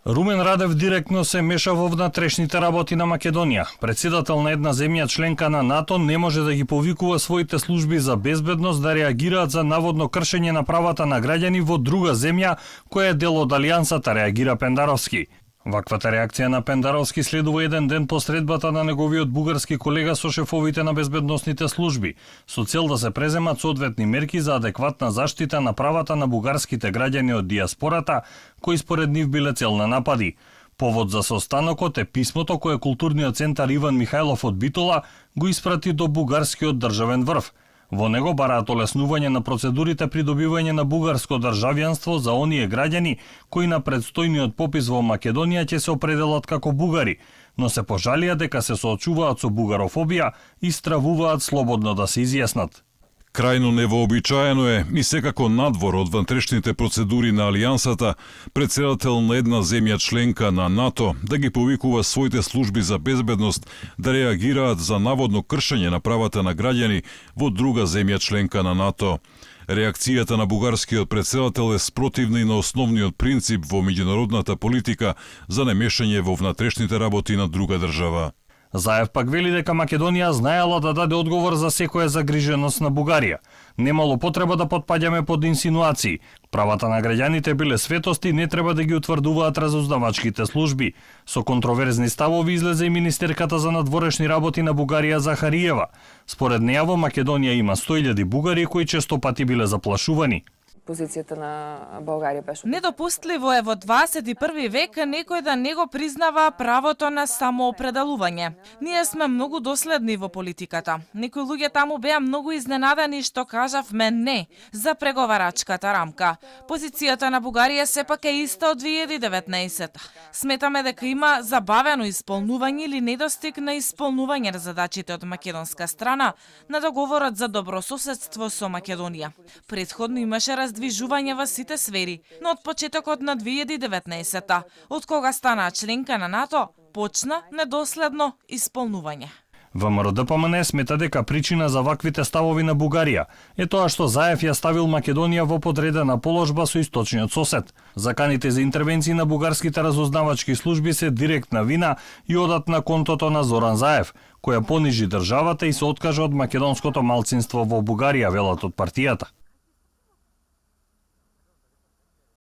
Румен Радев директно се меша во внатрешните работи на Македонија. Председател на една земја членка на НАТО не може да ги повикува своите служби за безбедност да реагираат за наводно кршење на правата на граѓани во друга земја која е дел од алијансата, реагира Пендаровски. Ваквата реакција на Пендаровски следува еден ден по средбата на неговиот бугарски колега со шефовите на безбедносните служби, со цел да се преземат соодветни мерки за адекватна заштита на правата на бугарските граѓани од диаспората, кои според нив биле цел на напади. Повод за состанокот е писмото кое културниот центар Иван Михајлов од Битола го испрати до бугарскиот државен врв. Во него бараат олеснување на процедурите при добивање на бугарско државјанство за оние граѓани кои на предстојниот попис во Македонија ќе се определат како бугари, но се пожалија дека се соочуваат со бугарофобија и стравуваат слободно да се изјаснат. Крајно невообичаено е и секако надвор од внатрешните процедури на алијансата, председател на една земја членка на НАТО да ги повикува своите служби за безбедност да реагираат за наводно кршење на правата на граѓани во друга земја членка на НАТО. Реакцијата на бугарскиот председател е спротивна и на основниот принцип во меѓународната политика за немешање во внатрешните работи на друга држава. Заев пак вели дека Македонија знаела да даде одговор за секоја загриженост на Бугарија. Немало потреба да потпаѓаме под инсинуации. Правата на граѓаните биле светости, не треба да ги утврдуваат разузнавачките служби. Со контроверзни ставови излезе и министерката за надворешни работи на Бугарија Захариева. Според неја во Македонија има 100.000 бугари кои често пати биле заплашувани. Позицијата на Българија беше недопустливо е во 21 век некој да не го признава правото на самоопределување. Ние сме многу доследни во политиката. Некои луѓе таму беа многу изненадани што кажавме не за преговарачката рамка. Позицијата на Бугарија сепак е иста од 2019. Сметаме дека има забавено исполнување или недостиг на исполнување на задачите од македонска страна на договорот за добрососедство со Македонија. Претходно имаше раздвижување во сите сфери, но од почетокот на 2019-та, од кога стана членка на НАТО, почна недоследно исполнување. ВМРО-ДПМН смета дека причина за ваквите ставови на Бугарија е тоа што Заев ја ставил Македонија во подредена положба со источниот сосед. Заканите за интервенции на бугарските разузнавачки служби се директна вина и одат на контото на Зоран Заев, која понижи државата и се откажа од македонското малцинство во Бугарија, велат од партијата.